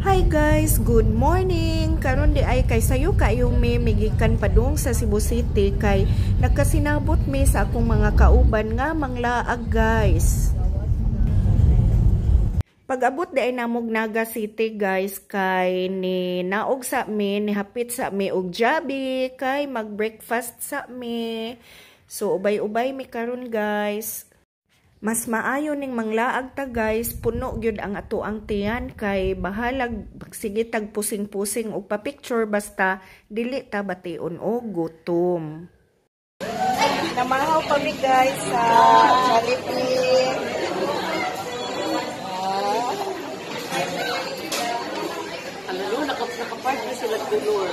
Hi guys, good morning. Karon di ay kay sayo kayo mi migikan padung sa Cebu City kay nagkasinabot mi sa akong mga kauban nga manglaag, guys. Pag-abot di ay namog Naga City, guys, kay ni naog sa mi, ni hapit sa mi og jabi kay mag-breakfast sa mi. So ubay-ubay mi karon, guys. Mas maayo ning manglaag ta, guys, puno gyud ang ato ang tiyan kay bahalag sige tag pusing-pusing og pa-picture basta dili ta bation og gutom. Namahaw kami, guys, sa Jollibee. Ah. Ano, nakapark na sila dulor.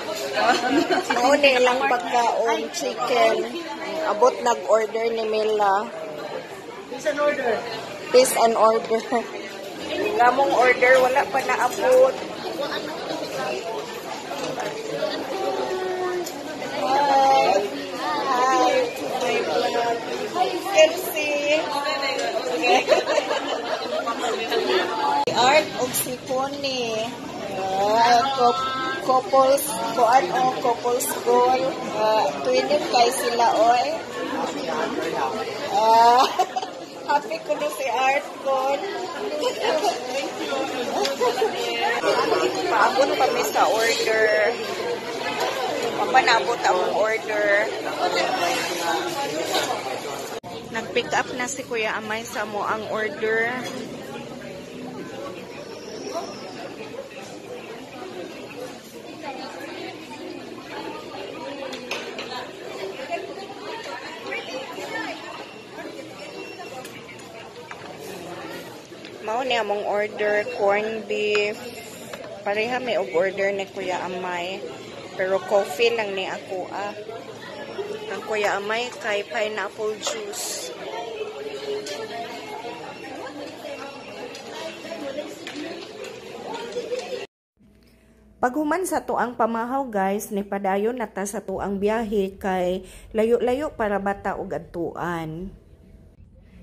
Mao ni ilang pagkaon, chicken. Abot nag-order ni Mila. Please an order. Please an order. Ngamong order wala pa naabot. Hi. Hi. Hi, vlog. Hi, Kelsey. Art og si Connie. Couples, kuan o, couples goal. Twinning kay sila, oy. Happy ko na si Art kon. Paabot pa mi sa order. Papanabot ang order. Nag-pick up na si Kuya Amay sa mo ang order. Mao ni among order, corned beef. Pareha may og order ni Kuya Amay. Pero coffee lang ni ako ah. Ang Kuya Amay kay pineapple juice. Paghuman sa tuang pamahaw, guys, ni padayon na ta sa tuang biyahe kay layo-layo para bata og adtuan.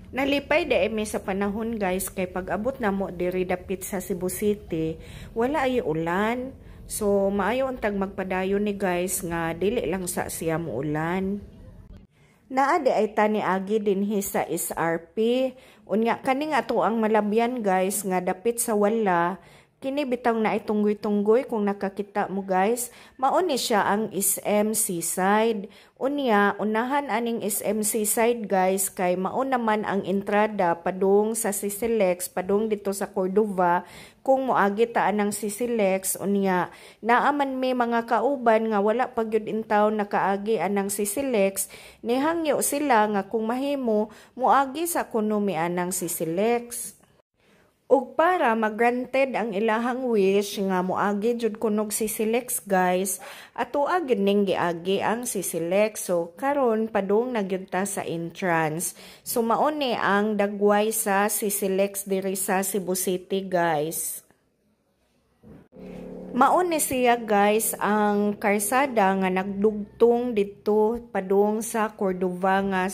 Nalipay di mi sa panahon, guys, kay pag-abot namo diri dapit sa Cebu City, wala ay ulan. So maayo untag magpadayon ni, guys, nga dili lang sa siya muulan. Naa di ay tani agi dinhi sa SRP. Unya kani nga ato ang malabyan, guys, nga dapit sa wala kini bitaw na ay tunggoy-tunggoy kung nakakita mo, guys. Mao ni siya ang SM Seaside. Unya unahan aning SM Seaside, guys, kay mao naman ang entrada padung sa Sisilex, padung dito sa Cordova kung moagi ta anang Sisilex. Unya naa man may mga kauban nga wala pa gyud in town nakaagi anang Sisilex, nihangyo sila nga kung mahimo moagi sa kuno mi anang Sisilex. Ug para magranted ang ilahang wish nga moagi jud kunog Sisilex, guys, atoa gyud ning giagi ang Sisilex. So karon padung na gyud ta sa entrance. So mao ni ang dagway sa Sisilex diri sa Cebu City, guys. Mao ni siya, guys, ang karsada nga nagdugtong didto padung sa Cordova nga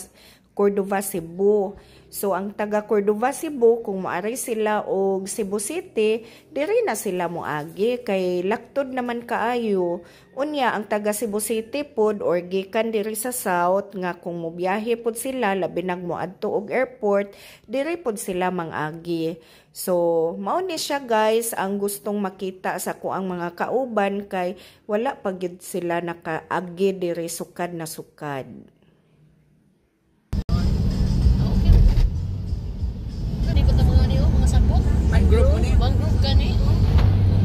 Cordova Cebu. So ang taga Cordova Cebu kung moari sila og Cebu City, diri na sila moagi kay laktod naman kaayo. Unya ang taga Cebu City pod or gikan diri sa south nga kung mobiyahe pod sila labi nag moadto og airport, diri pod sila mangagi. So mao ni siya, guys, ang gustong makita sa kuang mga kauban kay wala pa gyud sila nakaagi diri sukad na sukad. Mangrove ni? Mangrove gani.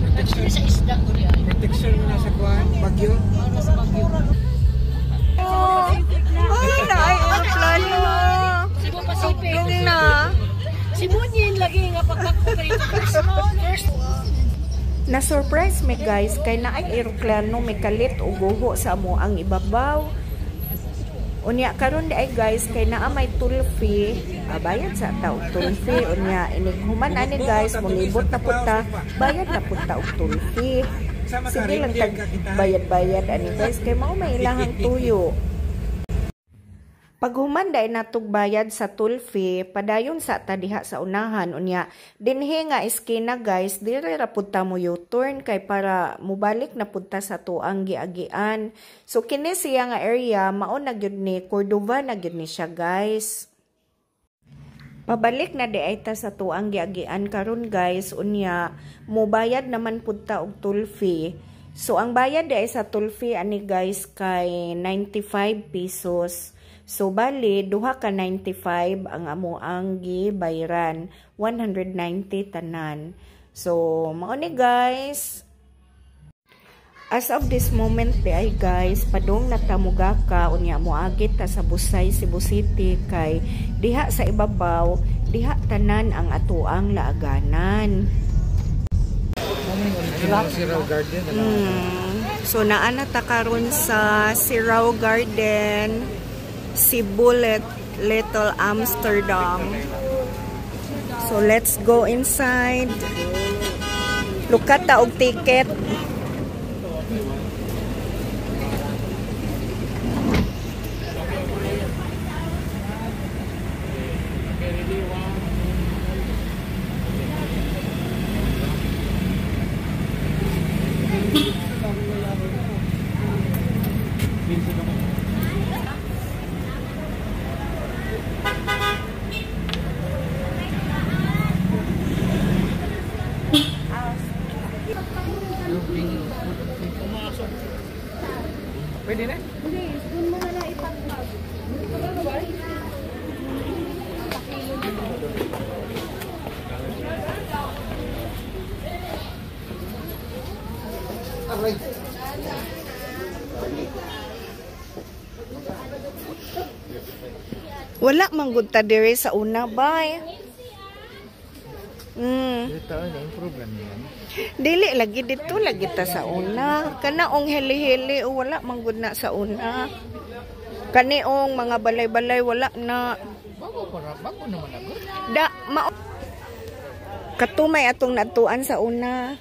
Protection. Sa isda ko niya. Protection mo na sa kuan, bagyo. Para sa bagyo. Oh, ay, na ay aeroplano. Cebu Pacific. Yung na. Si Munyin lagi nga pagpagpo kay first first. Na-surprise me, guys, kay naay eroplano may kalit og guho sa amo ang ibabaw. Unya karon di ay, guys, kay naa may toll fee, bayad sa ta og toll fee. Unya inig human ani, guys, molibot na pud ta, bayad na pud ta og toll fee. Sige lang tag bayad-bayad ani, guys, kay mao may ilahang tuyo. Paghuman dai natog bayad sa toll fee, padayon sa ta diha sa unahan, unya dinhi nga eskina guys, diri ra pud ta mo U-turn kay para mobalik na pud ta sa tuang giagian. So kini siya nga area mao na gyud ni Cordova na gyud ni siya guys. Pabalik na di ay ta sa tuang giagian karon guys, unya mobayad naman pud ta og toll fee. So ang bayad di ay sa toll fee ani guys kay 95 pesos. So bali duha ka 95 ang amo ang gibayran, 190 tanan. So mao ni guys. As of this moment di ay guys, padung na ta mugaka, unya moagi ta sa Busay, Cebu City kay diha sa ibabaw, diha tanan ang atoang laaganan. Sirao Garden. So naa na ta karon sa Sirao Garden, Cebu Little Amsterdam. So let's go inside. Lukat ta og ticket. Pwede na? Hindi, spoon mo na lang ipagpag. Aray. Wala man gud ta diri sa una bay. Dito na improve lang yan. Dili lagi dito lagi ta sa una. Kanaong heli-heli o wala man gud na sa una. Kaniong mga balay-balay wala na. Bago para bago naman ako. Da mao katumay atong natuan sa una.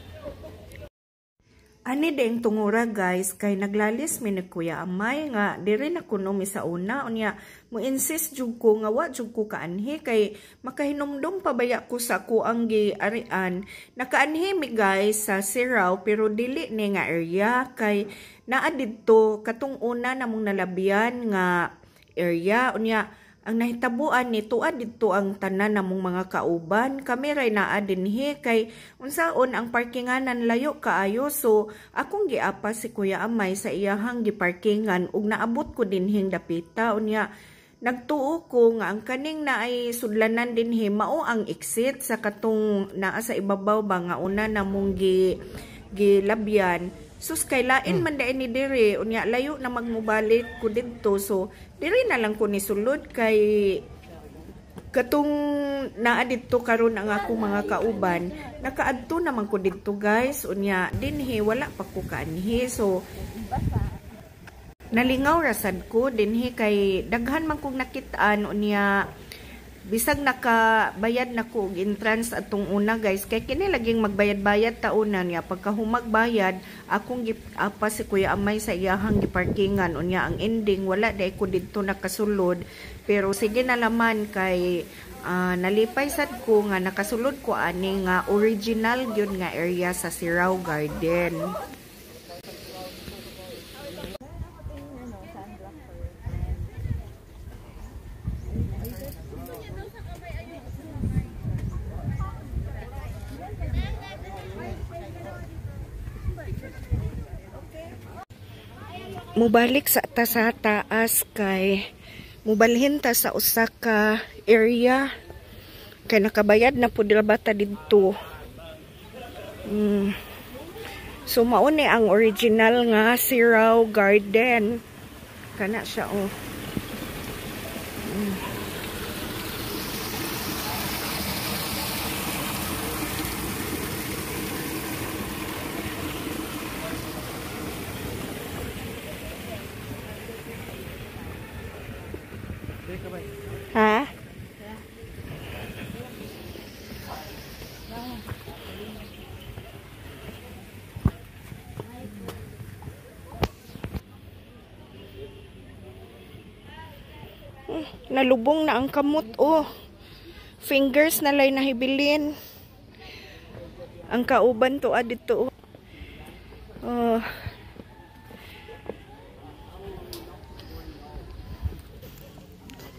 Ani ding tungura guys kay naglalis mi ni Kuya Amay nga diri na kuno mi sa una, unya mo insist jud ko nga wa jud ko kaanhi kay makahinumdum pa baya ko sa kuang giarian. Nakaanhi mi guys sa Sirao pero dili ni nga area kay naa didto katong una namong nalabian nga area, unya ang nahitabuan ni tuad didto ang tanan namong mga kauban. Kami ray naa dinhi kay unsaon ang parkinganan layo kaayo, so akong giapa si Kuya Amay sa iyahang giparkingan ug naabot ko dinhing dapita. Unya nagtuo ko nga ang kaning naay sudlanan dinhi mao ang exit sa katong naa sa ibabaw ba nga una namong gilabyan. Sus kay lain man dai ni diri, unya layo na magmubalik ko didto, so diri na lang ko ni sulod kay katong naa didto karon ang akong mga kauban, nakaadto naman ko didto guys. Unya dinhi wala pa ko kaanhi, so nalingaw rasad ko dinhi kay daghan man kog nakit-an. Unya bisag nakabayad na ko og entrance atong una guys kay kini laging magbayad-bayad tauna niya pagkahumag bayad akong giapa si Kuya Amay sa iyahang giparkingan. Unya ang ending wala dai ko didto nakasulod, pero sige na laman kay nalipay sad ko nga nakasulod ko ani nga original gyud nga area sa Sirao Garden. Mubalik sa ta sa taas kay mubalhin ta sa usa ka area kay nakabayad na pud bata didto. So mao ni ang original nga Sirao Garden. Kana siya oh. Ha? Nalubong na ang kamot, oh. Fingers na lay nahibilin. Ang kauban to dito. Oh.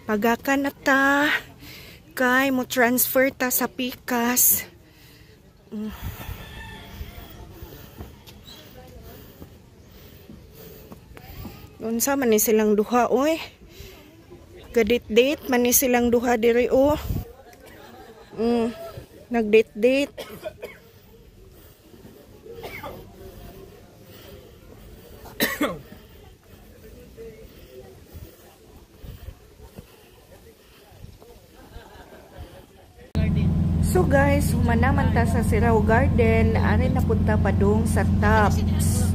Pagaka na ta kay mo transfer ta sa pikas. Unsa man ni silang duha oy. Gadate-date man ni silang duha diri oh. Nag-date-date. So guys, humana man ta sa Sirao Garden, ari napunta padung sa Tops.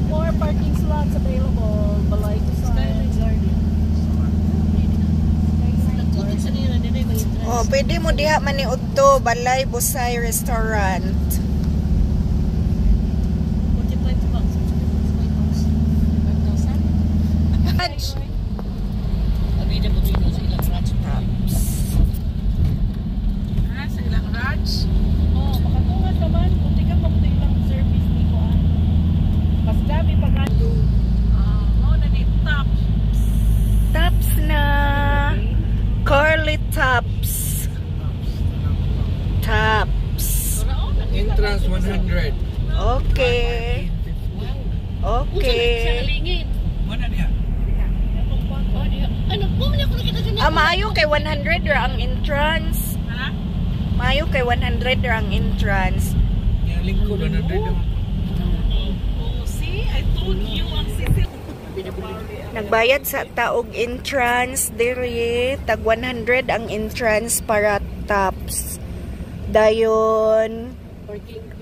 More parking slots available. Balay ko sa Garden. Oh, pwede mo diha man ni udto, Balay Busay Restaurant. 45 bucks. 45,000. Ha, sa ilang Raj? Oh, makatungan naman. Kunti ka pa ilang service ni ko ah. Mas dami pag Ah, mao na ni top. Tops na. Curly tops. Tops. Entrance 100. Okay. Okay. Mana niya? Ano, bumili ako nakita dyan. Ah, maayo kay 100 ra ang entrance. Ha? Maayo kay 100 ra ang entrance. Yang lingkod 100 naman. Oh, see? I told you ang sisi. Nagbayad sa taog entrance diri, tag 100 ang entrance para Tops. Dayon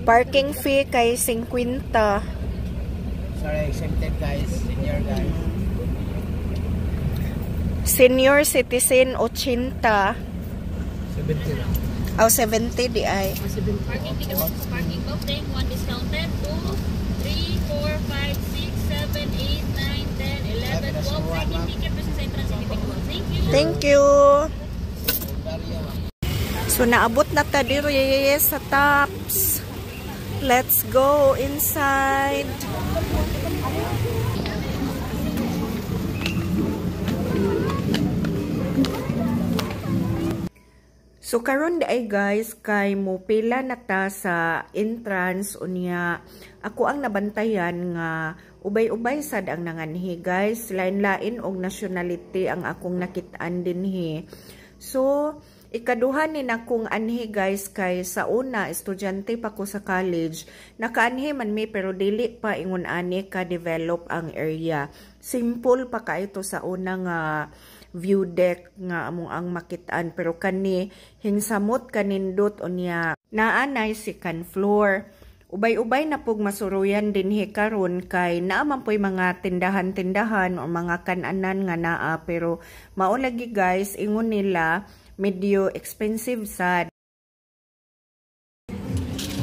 parking fee kay 50. Sorry, exempted guys. Senior guys. Senior citizen 80. 70 lang. Aw 70 di ay. Parking ticket sa parking box, then 1 discounted, 2, 3, 4, 5, 6, 7, 8, 9, 10, 11, 12. Parking ticket versus entrance individual. Thank you. Thank you. So naabot na ta diri sa Tops. Let's go inside. So karon di ay guys kay mo pila na ta sa entrance unya ako ang nabantayan nga ubay-ubay sad ang nanganhi guys, lain-lain og nationality ang akong nakit-an dinhi. So ikaduha ni nakong anhi guys kay sa una estudyante pa ko sa college, nakaanhi man mi pero dili pa ingon ani ka develop ang area. Simple pa kaayo to sa una nga view deck nga among ang makitaan, pero kani hingsamot kanindot unya naanay second floor. Ubay-ubay na pug masuruyan dinhi karon kay naa man poy mga tindahan-tindahan o mga kananan nga naa, pero mao lagi guys ingon nila medyo expensive sad.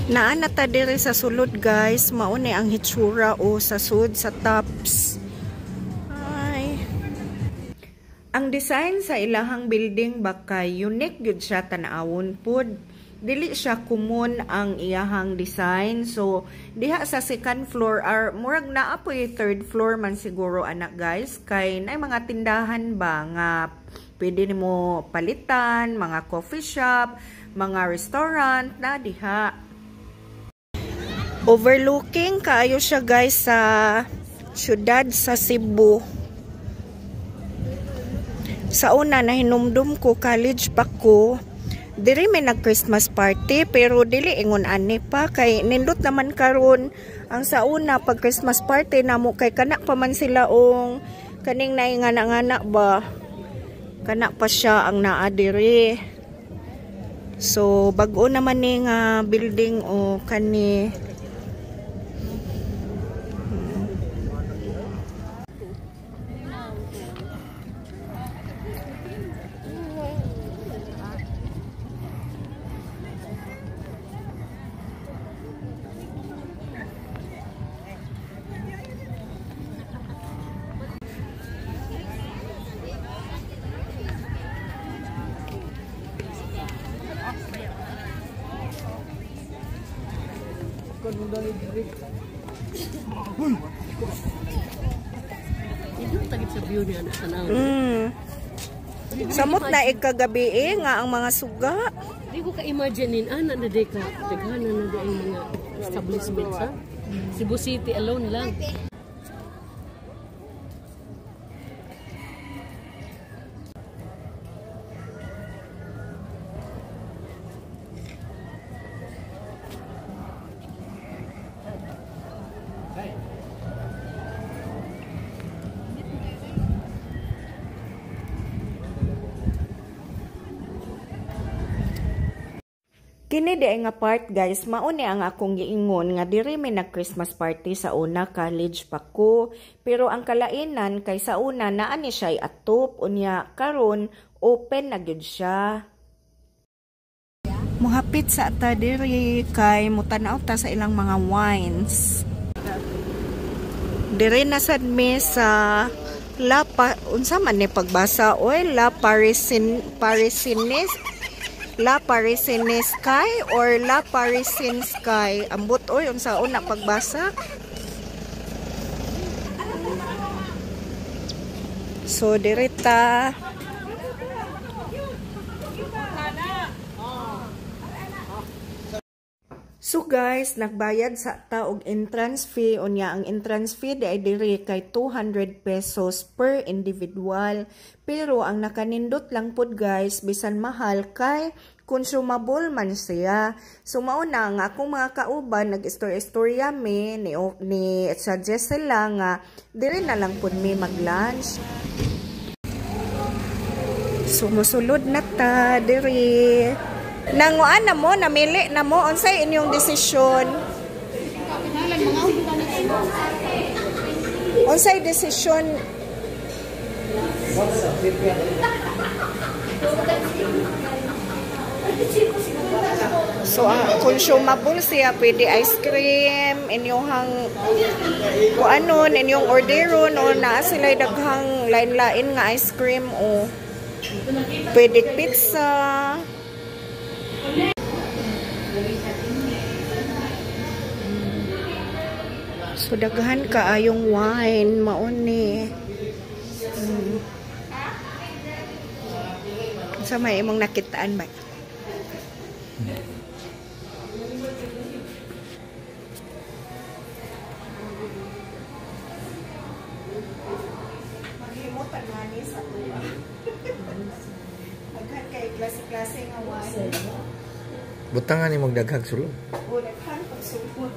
Naa na ta diri sa sulod guys, mao ni ang hitsura o sa sud sa Tops. Ay. Ang design sa ilahang building ba kay unique gyud siya tan-awon pud. Dili siya common ang iyahang design. So diha sa second floor or murag naa poy third floor man siguro anak guys kay nay mga tindahan ba nga pwede nimo palitan, mga coffee shop, mga restaurant na diha. Overlooking kaayo siya guys sa syudad sa Cebu. Sa una nahinumdum ko college pa ko, diri may nag Christmas party pero dili ingon ani pa kay nindot naman karon ang sa una pag Christmas party namo kay kana pa man sila ong kaning naingana-ngana ba, kana pa siya ang naa diri. So bag-o naman ni nga building o kani. Samot na ikagabi nga ang mga suga. Di ko ka-imagine ana na di ka daghanan na di ang mga establishment sa Cebu City alone lang. Kini di nga part guys, mao ni ang akong giingon nga diri may nag Christmas party sa una college pa ko, pero ang kalainan kay sa una naa ni siya atop unya karon open na gyud siya. Muhapit sa ta diri kay mutan-aw ta sa ilang mga wines. Diri na sad mi sa La pa, unsa man ni pagbasa oy, La Parisines La Parisine Sky or La Parisine Sky. Ambot oy unsaon na pagbasa. So direta. So guys, nagbayad sa ta og entrance fee. Unya ang entrance fee di ay diri kay 200 pesos per individual. Pero ang nakanindot lang pod guys, bisan mahal kay consumable man siya. So mao na nga akong mga kauban nag-istorya-istorya mi ni suggest sila nga diri na lang pod mi mag-lunch. So mosulod na ta diri. Nanguan na mo, namili na mo, unsay inyong desisyon? Unsay desisyon? So, consumable siya, pwede ice cream, inyong kuanon, inyong orderon, o naa sila'y daghang lain-lain nga ice cream, o pwede pizza. So daghan kaayong wine mauni. Sa may imong nakitaan ba? Maghimo tangani sa tuwa. Daghan kay klase-klase nga wine. Butangan ni magdaghag sulod. O daghan pag sulod.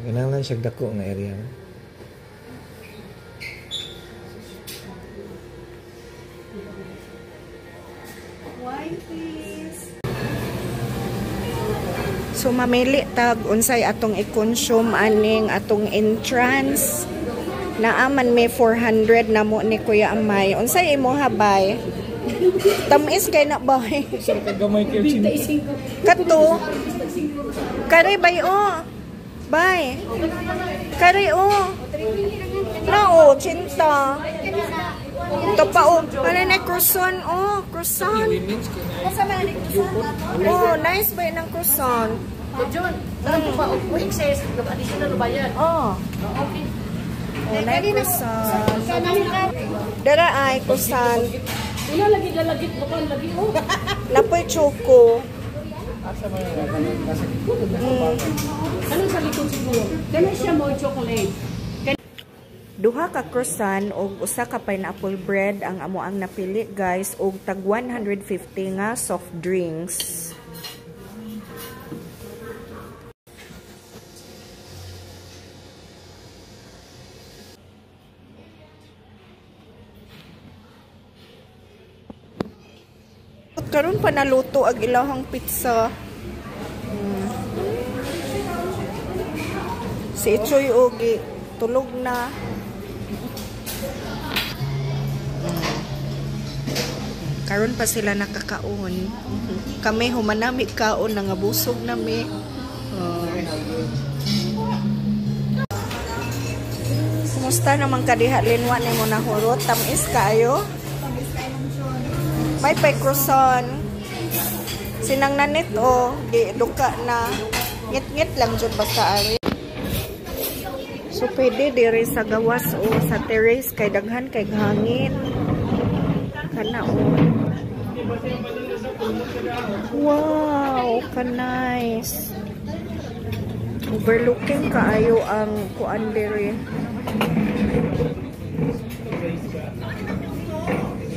Ganang siya dako nga area. Wine please. So mamili tag unsay atong i-consume aning atong entrance. Naaman may 400 na mo ni Kuya Amay. Unsay imo habay? Tamis kay na bay. Kato. Kari bay o. Bay. Kari o. Na o, cinta. Ito pa o. Ano na croissant o. Croissant. Oh, nice ba ng croissant? John, pa o excess, additional ba yan? Oh. Okay. Oh, nice croissant. Dara ay croissant. Una lagi lalagit bukan lagi oh. Napoy choco. Ano sa likod siguro? Kana siya mo chocolate. Duha ka croissant og usa ka pineapple bread ang amo ang napili guys og tag 150 nga soft drinks. Karon pa naluto ang ilahang pizza. Si Choy Ogi tulog na. Karon pa sila nakakaon. Kami humanami kaon nangabusog nami. Kumusta naman kadiha linwa nimo nahurot? Tamis kaayo? May pay croissant. Sinang nanit o, di duka na. Ngit-ngit lang jud basta ari. So pwede diri sa gawas o sa terrace kay daghan kay hangin. Kana o. Wow, ka nice. Overlooking kaayo ang kuan diri.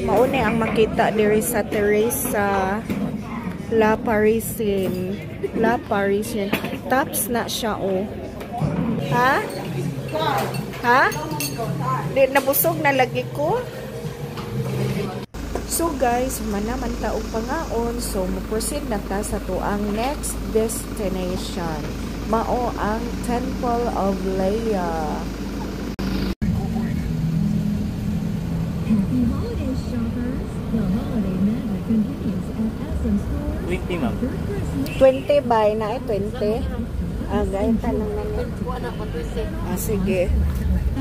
Mauna ang makita diri sa terrace sa La Parisienne. La Parisienne. Tops na siya oh. Ha? Ha? Di nabusog na lagi ko. So guys, manaman ta og pangaon, so mo-proceed na ta sa tuang next destination. Mao ang Temple of Leah. Happy holidays, shoppers! The holiday magic continues at SM stores. 20, ma'am. Through Christmas. 20 by na eh, 20. Ah, gaya tanong na niya. Ah, sige.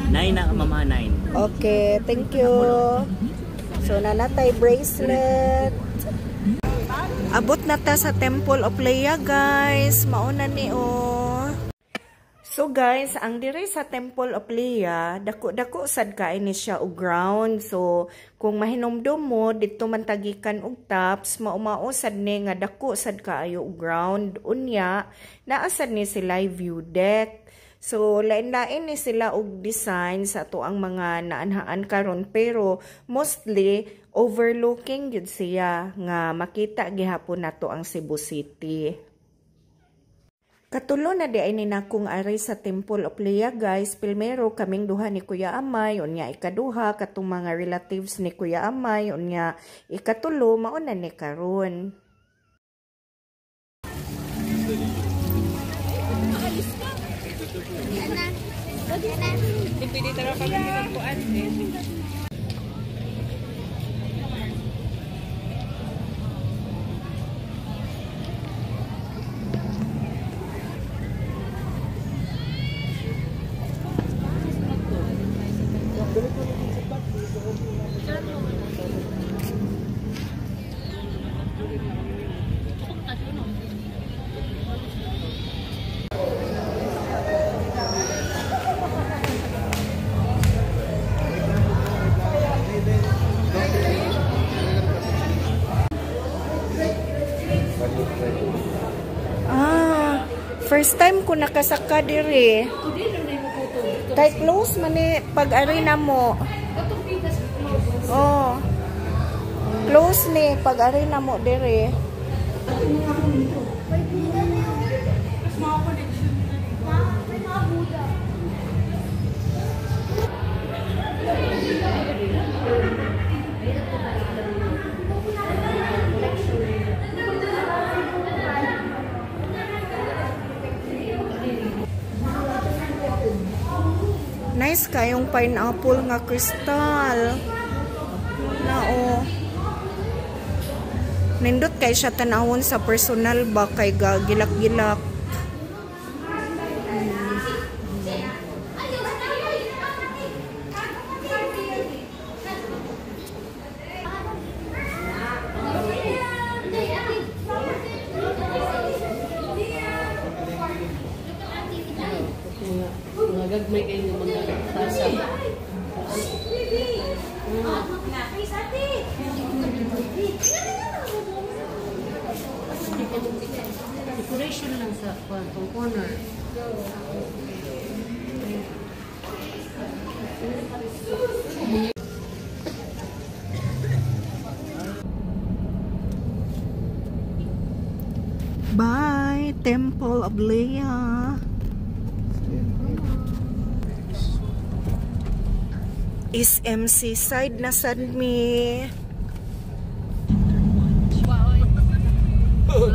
9 na, mama, 9. Okay, thank you. So, nanatay bracelet. Abot na ta sa Temple of Leah, guys. Mauna ni oh. So guys, ang diri sa Temple of Leah, dako-dako sad kay ni siya og ground. So kung mahinumdum mo didto man tagikan og tops, maumao sad ni nga dako sad kaayo og ground. Unya, naa sad ni sila view deck. So lain-lain ni sila og design sa ato ang mga naanhaan karon, pero mostly overlooking gyud siya nga makita gihapon nato ang Cebu City. Katulo na di ay ninakong ari sa Temple of Leah, guys. Primero kaming duha ni Kuya Amay, unya ikaduha katong mga relatives ni Kuya Amay, unya ikatulo mao na ni karon. Ah, first time ko nakasaka diri. Kay close man ni pag ari na mo. Oh. Close ni pag ari na mo diri. Nice kayong pineapple nga kristal. Nao. Nindot kay siya tanawon sa personal ba kay gilak-gilak. Mga gagmay kayo ng mga tasa. Decoration lang sa corner. Bye, Temple of Leah. SMC side na sad mi. Oh,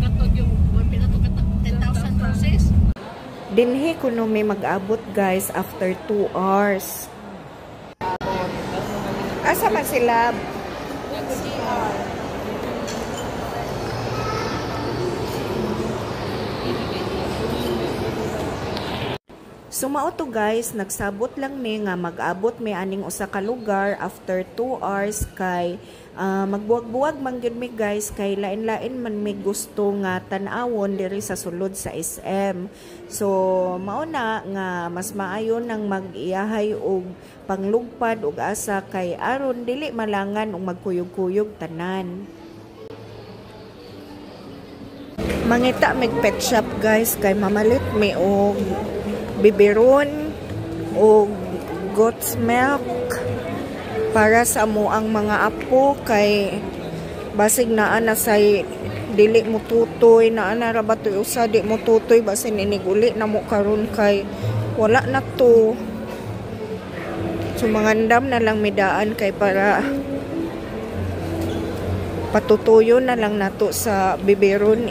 katog yung 10,000 process. Dinhi kuno may mag-abot guys after 2 hours. Asa man sila? So mao to guys, nagsabot lang mi nga mag-abot mi aning usa ka lugar after 2 hours kay magbuwag-buwag man gyud mi guys kay lain-lain man mi gusto nga tan-awon diri sa sulod sa SM. So mao na nga mas maayo nang mag-iyahay og panglugpad og asa kay aron dili malangan og magkuyog-kuyog tanan. Mangita mig pet shop guys kay mamalit mi og biberon o goat's milk para sa mo ang mga apo kay basig naa na say dili mo tutoy, naa na ra ba toy usa di mo tutoy, basin iniguli na mo karon kay wala na to. So mangandam na lang midaan kay para patutuyo na lang nato sa biberon,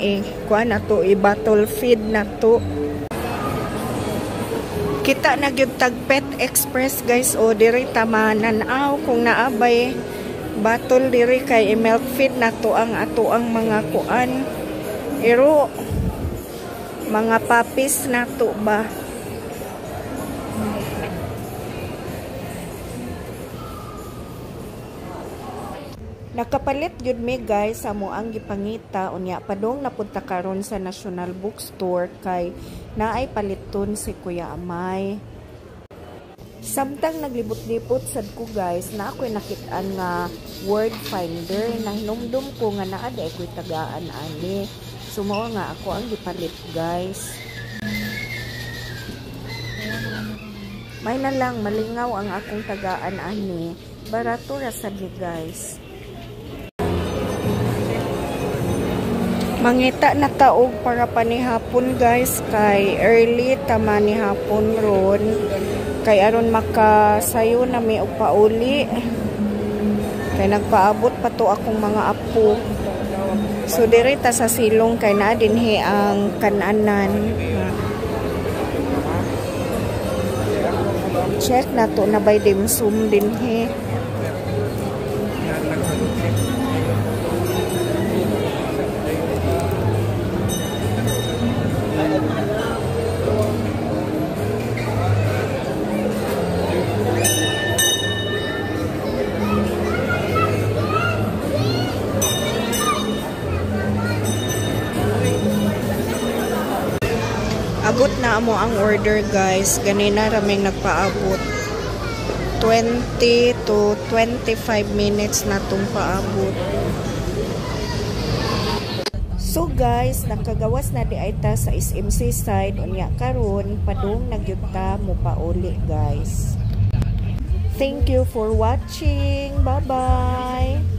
kuan nato, i-bottle feed nato. Kita na gyud tag Pet Express guys, o diri ta manan-aw kung naabay bottle diri kay i-milk feed nato ang ato ang mga kuan iro mga papis nato ba. Nakapalit gyud mi guys sa mo ang gipangita unya padong napunta karon sa National Bookstore kay naay paliton si Kuya Amay. Samtang naglibot-libot sad ko guys, na ako'y nakit-an nga word finder, nahinumdum ko nga naa di ako'y tagaan ani. So mao nga ako ang gipalit guys. May na lang malingaw ang akong tagaan ani, barato ra sad ni guys. Mangita na taog para panihapon guys kay early tama ni hapon ron kay aron makasayo na mi og pauli kay nagpaabot pa to akong mga apo. So diri ta sa silong kay naa dinhi ang kananan. Check na to na by dimsum dinhi. Abot na mo ang order guys. Ganina raming nagpaabot. 20 to 25 minutes na tong paabot. So guys, nakagawas na di ay ta sa SMC side unya karon padung nagyud ta mo pauli guys. Thank you for watching. Bye bye.